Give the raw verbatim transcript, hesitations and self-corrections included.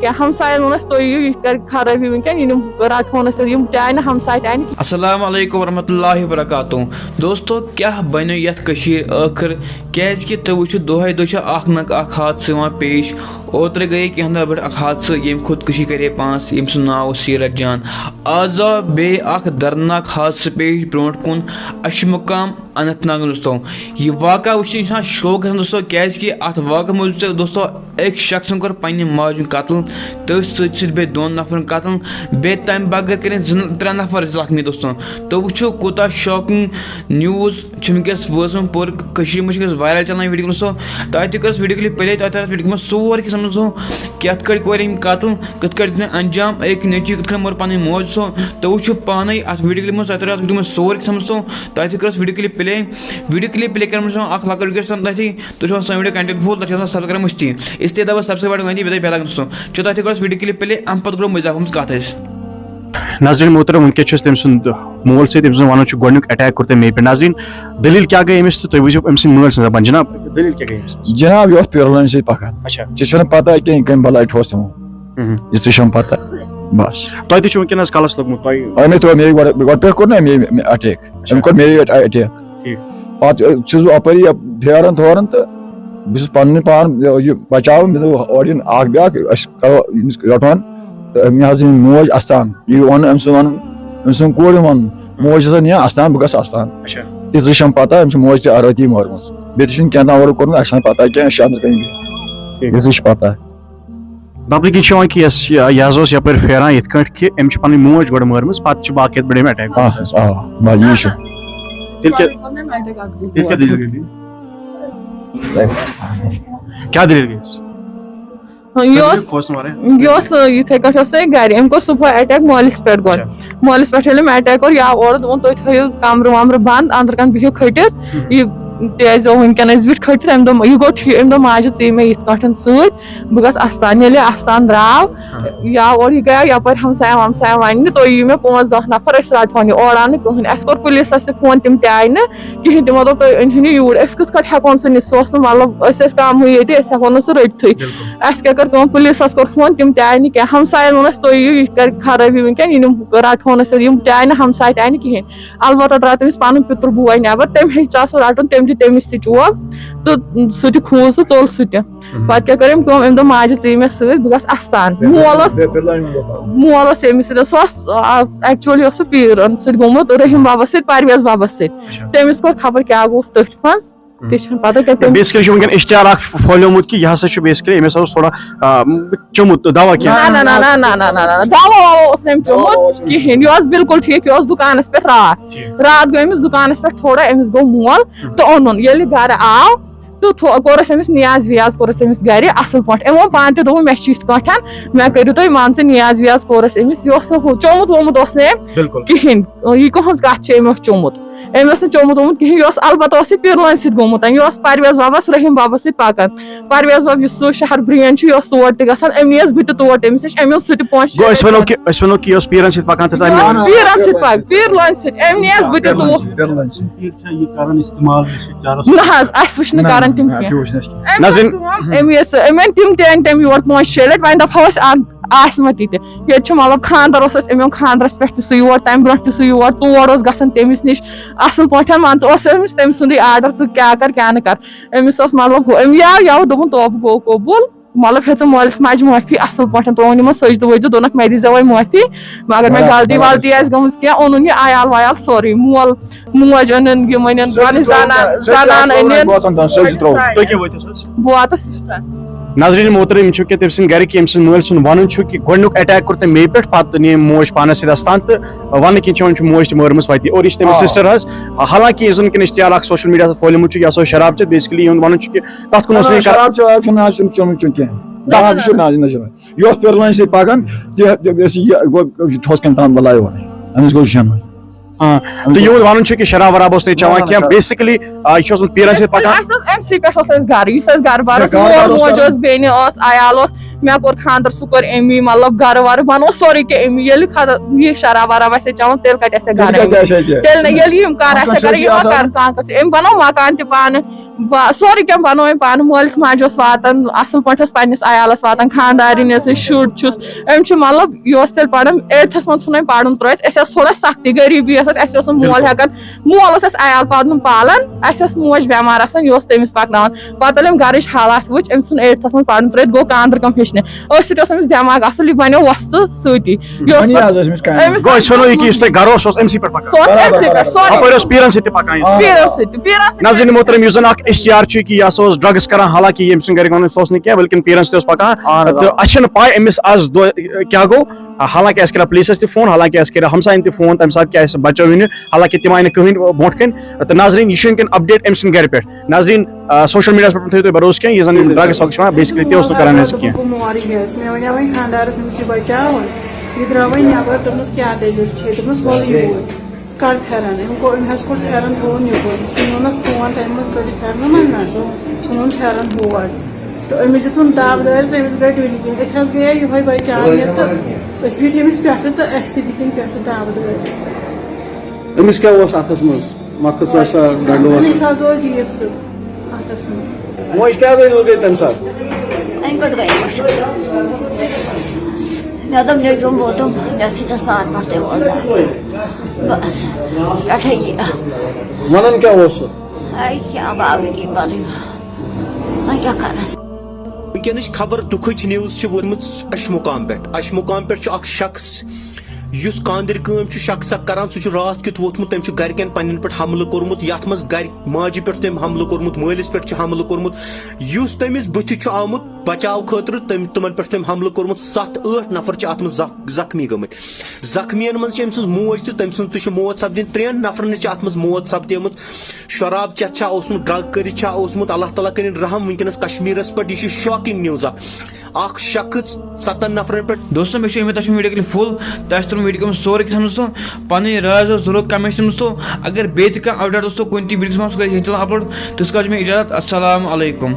کینٛہہ۔ ہمساین ووٚن اَسہِ، تُہۍ یِیِو، یہِ تہِ کَرِ خرٲبی وٕنکٮ۪ن، یہِ نِم رَٹہون أسۍ، یِم تہِ آیہِ نہٕ ہمساے تہِ آیہِ نہٕ۔ السلام علیکم ورحمۃ اللہ وبرکاتہ۔ دوستو، کیٛاہ بنیو یتھ کٔشیٖرِ ٲخٕر؟ کیٛازِ کہِ تُہۍ وٕچھِو، دۄہے دۄہ چھُ اکھ نتہٕ اکھ حادثہٕ یِوان پیش۔ اوترٕ گٔیے کینٛہہ دۄہ برٛونٛٹھ اکھ حادثہٕ، ییٚمہِ خودکُشی کرے پانس، ییٚمہِ سُنٛد ناو اوس سیٖرت جان۔ آز آو بیٚیہِ اکھ دردناک حادثہٕ پیش برٛونٛٹھ کُن، اَشہِ مُقام اننت ناگ۔ دوستو، یہِ واقعہ وٕچھِتھ چھُ اِنسان شوق گژھان، دوستو، کیٛازِ کہِ اتھ واقعس منٛز وٕچھِو، دوستو، أکۍ شخصن کوٚر پننہِ ماجہِ ہُنٛد قتل، تٔتھۍ سۭتۍ سۭتۍ بیٚیہِ دۄن نفرن قتل، بیٚیہِ تمہِ بغٲر کٔرِن زٕ ترٛےٚ نفر زخمی۔ دوستو، تُہۍ وٕچھِو، کوٗتاہ shocking news چھِ وٕنکیٚس وٲژمٕژ پوٗرٕ کٔشیٖرِ منٛز، چھِ وٕنکیٚس viral چلان video۔ دوستو، تۄہہِ تہِ کٔرٕس video clip play، تۄہہِ تَرِ اَتھ video clip منٛز سورُے کینٛہہ سمجھ۔ دوستو، کِتھ کٔنۍ کوٚر أمۍ قتل، کِتھ کٔنۍ دیُت أمۍ انجام، أکۍ نیٚچوۍ کِتھ کٔنۍ مور پنٕنۍ موج۔ دوستو، تُہۍ وٕچھِو پانے اَتھ video clip منٛز، تۄہہِ تَرِ اَتھ video منٛز سورُے کینٛہہ سمجھ۔ دوستو، تۄہہِ تہِ کٔرٕس video clip play، video clip play کرنہٕ برٛونٛہہ اکھ لۄکٕٹ request تۄہہِ تہِ، تُہۍ چھِو آسان video content full، تۄہہِ چھِ آسان subscribe مٔشتٕے، اس لیے دبٲیِو subscribe button، وۄنۍ دِیِو بیٚیہِ bell icon۔ دوستو، چھُ تۄہہِ تہِ کٔرٕس video clip play، اَمہِ پتہٕ کرو مٔزیٖد اَتھ منٛز کتھ أسۍ۔ ناظرین محترم، وٕنکیٚس چھِ أسۍ تٔمۍ سُنٛد مول سۭتۍ، تٔمۍ سُنٛد وَنُن چھُ گۄڈٕنیُک attack کوٚر تٔمۍ مے پٮ۪ٹھ۔ ناظرین، دٔلیٖل کیٛاہ گٔے أمِس تہٕ تُہۍ وٕچھِو أمۍ سٕنٛدۍ مٲلۍ سٕنٛز زبان۔ جناب، دٔلیٖل کیٛاہ گٔے أمِس؟ جناب، یہِ اوس پیٖرلٲنۍ سۭتۍ پَکان۔ اچھا۔ ژےٚ چھُنہٕ پَتہ کینٛہہ کٔمۍ بَلاے ٹھوٚس تِمو۔ مہم۔ یہِ ژےٚ چھَم پَتہ۔ بَس۔ تۄہہِ تہِ چھُ وٕنکیٚنَس کَلَس لوٚگمُت، تۄہہِ۔ أمۍ ترٛوو مے گۄڈٕ، گۄڈٕ پٮ۪ٹھ کوٚر نہ مے، مے attack۔ اچھا۔ أمۍ کوٚر مے attack۔ ٹھیٖک۔ پَتہٕ چھُس بہٕ اَپٲری یَپ-، پھیران تھوران تہٕ بہٕ چھُس پَنٕنہِ پان یہِ بَچاوان۔ مےٚ دوٚپ اورٕ یِن اَکھ بیٛاکھ، أسۍ کَرو أمِس رَٹہون۔ تہٕ مےٚ حظ یِن موج اَستان، یہِ وَنُن أمۍ سُنٛد وَنُن، أمۍ سُنٛد کورِ وَنُن۔ موج چھِ آسان یا اَستان، بہٕ گژھٕ اَستان۔ اچھا۔ تِژٕے چھَم پَتہ، أمۍ چھِ موج تہِ رٲتی مٲرمٕژ۔ بیٚیہِ تہِ چھُنہٕ کینٛہہ تام اورٕ کوٚرمُت، اَسہِ چھَنہٕ پَتہ کینٛہہ، أسۍ چھِ اَنٛدر کَنہِ بِہِتھ۔ ٹھیٖک۔ یِژٕے چھِ پَتہ۔ دَپنہٕ کِنۍ چھِ یِوان کہِ یَس-، یہِ، یہِ حظ اوس یَپٲرۍ پھیران یِتھ کٲٹھۍ کہِ أمۍ چھِ پَنٕنۍ موج گۄڈٕ مٲرمٕژ، پَتہٕ چھِ باقٕے یَتھ پٮ۪ٹھ أمۍ attack کوٚرمُت۔ آ، آ، بَس یی چھُ۔ تیٚلہِ کیٛاہ، تیٚلہِ کیٛاہ دٔلیٖل گٔے بیٚیہِ؟ کیٛاہ دٔلیٖل گٔیَس؟ یہِ اوس، کھوژُن واریاہ۔ یہِ اوس، یِتھَے کٲٹھۍ اوس سُہ گَرِ۔ أمۍ کوٚر صُبحٲے attack مٲلِس پٮ۪ٹھ گۄڈٕ۔ اچھا۔ مٲلِس پٮ۪ٹھ ییٚلہِ أمۍ attack کوٚر، یا اورٕ دوٚپُن، "تُہۍ تھٲیِو کَمرٕ وَمرٕ بنٛد، أنٛدرٕ کَنہِ بِہِو کھٔٹِتھ۔ ہُم۔ یہِ تہِ ٲسۍزیو وٕنکٮ۪ن أسۍ بِہِتھ کھٔٹِتھ۔" أمۍ دوٚپ، یہِ گوٚو ٹھیٖک۔ أمۍ دوٚپ، "ماجہِ، ژٕیہِ مےٚ یِتھ کٲٹھۍ سۭتۍ، بہٕ گژھٕ اَستان۔" ییٚلہِ یہِ اَستان درٛاو، ہاں۔ یا اورٕ یہِ گٔیو یَپٲرۍ ہمسایَن ومسایَن وَننہِ، "تُہۍ یِیِو مےٚ پانٛژھ دَہ نفر، أسۍ رَٹہون یہِ۔" اورٕ آو نہٕ کٕہٕنۍ۔ اَسہِ کوٚر پُلیٖسَس تہِ فون، تِم تہِ آیہِ نہٕ کِہیٖنۍ۔ تِمو دوٚپ، "تُہۍ أنۍہُن یہِ یوٗرۍ۔" أسۍ کِتھ کٲٹھۍ ہٮ۪کون سُہ نِتھ؟ سُہ اوس نہٕ، مطلب، أسۍ ٲسۍ کَمٕے ییٚتہِ، أسۍ ہٮ۪کو نہٕ سُہ رٔٹتھٕے۔ بِلکُل۔ اَسہِ کیٛاہ کٔر کٲم، پُلیٖسَس کوٚر فون، تِم تہِ آیہِ نہٕ کینٛہہ۔ ہمسایَن ووٚن اَسہِ، "تُہۍ یِیِو، یہِ کَرِ خرٲبی وٕنکٮ۪ن، یہِ نِم رَٹہون أسۍ۔" یِم تہِ آیہِ نہٕ، ہمساے تہِ آیہِ نہٕ کِہیٖنۍ۔ البتہ درٛاو تٔمِس پَنُن پِتُر بوے نٮ۪بر، تٔمۍ ہیٚژاو سُہ رَٹُن، تٔمۍ دیُت تٔمِس تہِ چوب تہٕ سُہ تہِ کھوٗژ تہٕ ژوٚل سُہ تہِ۔ مہم۔ پَتہٕ کیٛاہ کٔر أمۍ کٲم؟ أمۍ دوٚپ، "ماجہِ، ژٕ یہِ مےٚ سۭتۍ، بہٕ گژھٕ اَستان۔" مول اوس، مول اوس ییٚمِس سۭتۍ، سُہ اوس، آ، actually اوس سُہ پیٖرَن سۭتۍ گوٚمُت، رحیٖم بَبَس سۭتۍ، پرویز بَبَس سۭتۍ۔ اچھا۔ تٔمِس کوٚر خبر کیٛاہ گوٚوُس تٔتھۍ منٛز۔ تہِ چھَنہٕ پَتہ کیٛاہ تٔمۍ۔ Basically چھُ وٕنکٮ۪ن اشتعال اکھ پھٔہلیومُت کہِ یہِ ہسا چھُ basically أمِس اوس تھوڑا، آ، چوٚمُت دوا کینٛہہ۔ نہ، نہ، نہ۔ دوا ووا اوس نہٕ أمۍ چوٚمُت کِہیٖنۍ۔ یہِ اوس بِلکُل ٹھیٖک، یہِ اوس دُکانَس پٮ۪ٹھ راتھ۔ ٹھیٖک۔ راتھ گوٚو أمِس دُکانَس پٮ۪ٹھ تھوڑا، أمِس گوٚو مول تہٕ اوٚنُن۔ ییٚلہِ گَرٕ آو تہٕ تھو-، کوٚرُس أمِس نیاز ویاز، کوٚرُس أمِس گَرِ اَصٕل پٲٹھۍ۔ أمۍ ووٚن پانہٕ تہِ، دوٚپُن، "مےٚ چھِ یِتھ کٲٹھۍ، مےٚ کٔرِو تُہۍ، مان ژٕ، نیاز ویاز کوٚرُس أمِس۔" یہِ اوس نہٕ ہُہ، چوٚمُت ووٚمُت اوس نہٕ أمۍ بِلکُل۔ کِہیٖنۍ۔ یہِ کٕہٕنٛز کَتھ چھِ أمۍ اوس چوٚمُت؟ أمۍ اوس نہٕ چوٚمُت ووٚمُت کِہیٖنۍ، یہِ اوس البتہ اوس یہِ پیٖرلٲنۍ سۭتۍ گوٚمُت، یہِ اوس پرویز بَبَس، رحیٖم بَبَس سۭتۍ پَکان۔ پرویز بَب یُس سُہ شہر برٛینٛڈ چھُ، یہِ اوس تور تہِ گژھان، أمۍ نِیَس بہٕ تہِ تور تٔمِس نِش، أمۍ اوٚن سُہ تہِ پانٛژھ شےٚ گوٚو أسۍ وَنو لَٹہِ۔ کہِ، أسۍ وَنو کہِ یہِ اوس پیٖرَن سۭتۍ پَکان تہٕ تَمہِ پیٖرَن سۭتۍ پَکان، پیٖرلٲنۍ سۭتۍ، أمۍ نِیَس بہٕ تہِ تور۔ پیٖرلٲنۍ سۭتۍ۔ یہِ چھا یہِ کران استعمال، یُس یہِ چرس؟ نہ حظ، اَسہِ وٕچھ نہٕ نہ، کران تِم نہ، کینٛہہ۔ تہِ وٕچھ نہٕ اَسہِ کینٛہہ۔ أمۍ نظرِ کٔر کٲم، أمۍ یہِ سُہ، أمۍ أنۍ تِم تہِ أنۍ تٔمۍ یور پانٛژھ شےٚ لَٹہِ، وۄنۍ دَپہو أسۍ اَن-، آسہِ ما تہِ تہِ۔ ییٚتہِ چھُ مطلب خانٛدر اوس اَسہِ، أمۍ اوٚن خانٛدرَس پٮ۪ٹھ تہِ سُہ یور، تَمہِ برونٛٹھ تہِ سُہ یور، تور اوس گژھان تٔمِس نِش اَصٕل پٲٹھۍ، مان ژٕ، اوس أمِس تٔمۍ سُنٛدُے آرڈر، ژٕ کیٛاہ کَر کیٛاہ نہٕ کَر۔ أمِس اوس مطلب ہُہ، أمۍ یہِ آو یَوٕ دوٚپُن توبہٕ گوٚو قبوٗل، مطلب ہیٚژٕن مٲلِس ماجہِ معٲفی اَصٕل پٲٹھۍ، ترٛووُن یِمَن سجدٕ وجدٕ، دوٚپنَکھ، "مےٚ دیٖزیو وۄنۍ معٲفی، مگر مےٚ بَرابر، غلطی بَرابر۔ وَلطی آسہِ گٔمٕژ کینٛہہ"، اوٚنُن یہِ عیال ویال سورُے، مول موج أنٕن، یِم أنِن، سٲری پَنٕنۍ ترٛووُن، زَنان، سٲری زَنان ترٛووُن أنِن۔ بوزان تام، سٲری چھِ ترٛووُن۔ تُہۍ کیٛاہ وٲتِو سَر؟ بہٕ واتَس سِسٹَر۔ ناظریٖن محترم، یِم چھِو کہِ تٔمۍ سٕنٛدۍ گَرِکۍ، ییٚمۍ سٕنٛدۍ مٲلۍ سُنٛد وَنُن چھُ کہِ گۄڈٕنیُک attack کوٚر تٔمۍ مے پٮ۪ٹھ، پَتہٕ نِیہِ موج پانَس سۭتۍ اَستان تہٕ وَننہٕ کِنۍ چھِ وَنان چھُ موج تہِ مٲرمٕژ وَتی، اور یہِ چھِ تٔمِس آ۔ سِسٹَر حظ۔ حالانکہِ یُس زَن کِنہٕ اشتعال اَکھ social media ہَس پٮ۪ٹھ پھٲلیومُت چھُ، یہِ ہسا اوس شراب چٮ۪تھ، basically یِہُنٛد وَنُن چھُ کہِ تَتھ کُن اوس نہٕ یہِ کَران۔ شراب چٮ۪وان چھُنہٕ حظ، چھُنہٕ چوٚمُت چوٚمُت کینٛہہ۔ نہ، جناب، نہ، یہِ چھُ نہ۔ نہ، نہ، نہ، یہِ اوس پیٖرلٲنۍ سۭتۍ پَکان، تہِ، تہِ، یہِ اوس یہِ، گوٚو، یہِ ٹھوٚس کَمہِ تام بَلاے اورَے۔ أمِس گوٚو جِن۔ آ، تہٕ یِہُنٛد وَنُن چھُ کہِ شراب وراب اوس نہٕ یہِ چٮ۪وان نہ، نہ، کینٛہہ، نہ۔ Basically، آ، یہِ چھُ اوسمُت پیٖرَن سۭتۍ پَکان۔ اَسہِ اوس أمۍ سٕے پٮ۪ٹھ اوس اَسہِ گرٕ، یُس اَسہِ گرٕ بار اوس، مول موج اوس، بیٚنہِ ٲس، عیال اوس، مےٚ کوٚر خانٛدر، سُہ کوٚر أمی، مطلب، گرٕ ورٕ بنوو سورُے کینٛہہ أمی۔ ییٚلہِ خدا یہِ شراب وراب آسہِ ہے چٮ۪وان، تیٚلہِ کتہِ آسہِ ہے گرٕ أمِس؟ تیٚلہِ نہٕ، ییٚلہِ یِم کر آسہِ ہے کران، یہِ ما کر کانٛہہ کتھ؟ أمۍ بنوو مکان تہِ پانہٕ، با-، سورُے کینٛہہ بنوو أمۍ پانہٕ۔ مٲلِس ماجہِ اوس واتان، اصل پٲٹھۍ اوس پننِس عیالس واتان، خانٛدارِنۍ ٲسٕس، شُرۍ چھُس۔ أمۍ چھُ، مطلب، یہِ اوس تیٚلہِ پران، eighthس منٛز ژھُن أمۍ پرُن ترٲوِتھ۔ أسۍ ٲس تھوڑا سختی، غریٖبی ٲس اَسہِ، اَسہِ اوس نہٕ مول ہٮ۪کان، مول اوس اَسہِ عیال پَرنُن پالان، اَسہِ ٲس موج بٮ۪مار آسان، یہِ اوس تٔمِس پَکناوان۔ پَتہٕ ییٚلہِ أمۍ گَرٕچ حالات وٕچھ، أمۍ ژھُن eighthس منٛز پَرُن ترٛٲوِتھ، گوٚو کانٛدرٕ کٲم ہیٚچھنہِ۔ أتھۍ سۭتۍ اوس أمِس دٮ۪ماغ اَصٕل، یہِ بَنیو وۄستہٕ سۭتی۔ یہِ اوس وۄنۍ پَتہٕ یہِ حظ ٲسۍ أمِس کامہِ۔ أمِس گوٚو، أسۍ وَنو یہِ کہِ یُس تۄہہِ گَرٕ اوس، سُہ اوس أمۍ سٕے پٮ۪ٹھ پَکان۔ سُہ اوس أمۍ سٕے پٮ۪ٹھ، سورُے۔ اَپٲرۍ اوس پیٖرَن سۭتۍ تہِ پَکان یہِ۔ پیٖرَن سۭتۍ تہِ، پیٖرَن سۭتۍ۔ ناظریٖن محترم، یُس زَن اَکھ اشتہار چھُ کہِ یہِ ہسا اوس drugs کران، حالانکہ ییٚمۍ سٕنٛدۍ گَرِکۍ وَنان سُہ اوس نہٕ کینٛہہ، بلکہِ پیٖرَن سۭتۍ اوس پَکان۔ اَہَن حظ، تہٕ آ۔ اَسہِ چھَنہٕ پَے أمِس آز دۄہ کیٛاہ گوٚو۔ حالانکہ اَسہِ کَریو پُلیٖسَس تہِ فون، حالانکہ اَسہِ کَریو ہمسایَن تہِ فون، تَمہِ ساتہٕ کیٛاہ اَسہِ بَچٲو یہِ نہٕ، حالانکہ تِم آیہِ نہٕ کٕہٕنۍ برونٛٹھ کَنہِ۔ تہٕ ناظریٖن، یہِ چھُ وٕنکٮ۪ن update أمۍ سٕنٛدِ گَرِ پٮ۪ٹھ۔ ناظریٖن، آ، social mediaہَس پٮ۪ٹھ مہٕ تھٲیِو تُہۍ بھروسہٕ کینٛہہ، یُس زَن یِم drugs وَغٲر چھِ وَنان، basically تہِ اوس نہٕ کَران اَسہِ کینٛہہ۔ بہٕ مورِ گٔیَس، مےٚ وَنیٛاو وۄنۍ خانٛدارَس أمِس یہِ بَچاوُن، یہِ درٛاو وۄنۍ نٮ۪بَر، دوٚپمَس کیٛاہ دٔلیٖل چھے، دوٚپمَس وَلہٕ یوٗرۍ۔ کَڑ پھٮ۪رَن، أمۍ کوٚر، أمۍ حظ کوٚڑ پھٮ۪رَن تھوٚو نیٚبُر۔ ژھٕنُن حظ فون تَمہِ منٛز، کٔڑِتھ پھٮ۪رَن منٛز نہ، ژھٕنُن پھٮ۪رَن ہور۔ تہٕ أمِس دیُتُن دَب دٲرِتھ، أمِس گٔے ڈُلۍ کِنۍ۔ أسۍ حظ گٔیے یِہوٚے بَچاونہِ تہٕ أسۍ بیٖٹھۍ أمِس پٮ۪ٹھٕ تہٕ اَسہِ تہِ دِتِن پٮ۪ٹھٕ دَب دٲرِتھ۔ أمِس کیٛاہ اوس اَتھَس منٛز؟ مۄکھٕ ژَسا ڈنٛڈٕ اوس؟ أمِس حظ اوس یہِ سُہ اَتھَس منٛز۔ موج کیٛاہ دٔلیٖل گٔے تَمہِ ساتہٕ؟ اَمہِ پٮ۪ٹھ گٔے مُشکِل۔ مےٚ دوٚپ نیٚچوٗ موتُم، مےٚ ژھٕنِس سان پٮ۪ٹھ تہِ ووت۔ بس، پٮ۪ٹھے یہِ۔ وَنان کیٛاہ اوس سُہ؟ ہے، کیٛاہ باورٕکی پَنٕنۍ۔ وۄنۍ کیٛاہ کَرس؟ وٕنکیٚنٕچ خبر دُکھٕچ news چھِ وٲژمٕژ اَشہِ مُقام پٮ۪ٹھ۔ اَشہِ مُقام پٮ۪ٹھ چھُ اَکھ شخص، یُس کاندٕرۍ کٲم چھُ شخص اَکھ کَران، سُہ چھُ راتھ کیُتھ ووتھمُت، تٔمۍ چھُ گَرِکٮ۪ن پنٛنٮ۪ن پٮ۪ٹھ حملہٕ کوٚرمُت، یَتھ منٛز گَرِ ماجہِ پٮ۪ٹھ تٔمۍ حملہٕ کوٚرمُت، مٲلِس پٮ۪ٹھ چھُ حملہٕ کوٚرمُت۔ یُس تٔمِس بٕتھِ چھُ آمُت بچاو خٲطرٕ، تٔمۍ، تِمَن پٮ۪ٹھ چھُ تٔمۍ حملہٕ کوٚرمُت۔ سَتھ ٲٹھ نفر چھِ اَتھ منٛز زخ-، زخمی گٔمٕتۍ۔ زخمیَن منٛز چھِ أمۍ سٕنٛز موج تہِ، تٔمۍ سٕنٛز تہِ چھِ موت سپدٕنۍ۔ ترٛٮ۪ن نفرَن چھِ اَتھ منٛز موت سپدیمٕژ۔ شراب چٮ۪تھ چھا اوسمُت، drug کٔرِتھ چھا اوسمُت، اللہ تعالیٰ کٔرِنۍ رحم۔ وٕنکیٚنَس کشمیٖرَس پٮ۪ٹھ، یہِ چھِ shocking news اَکھ۔ اَکھ شخص سَتَن نفرَن پٮ۪ٹھ۔ دوستو، مےٚ چھِ اُمید تۄہہِ چھُ video clip full، تۄہہِ آسہِ توٚرمُت video clip سورُے کینٛہہ سَمجھ۔ دوستو، پَنٕنۍ راے ٲس ضروٗرت comment section منٛز۔ دوستو، اگر بیٚیہِ تہِ کانٛہہ update دوستو کُنہِ تہِ video clip منٛز، سُہ گژھِ ییٚتہِ upload۔ تِژھ کال چھِ مےٚ اِجازت۔ السلام علیکم۔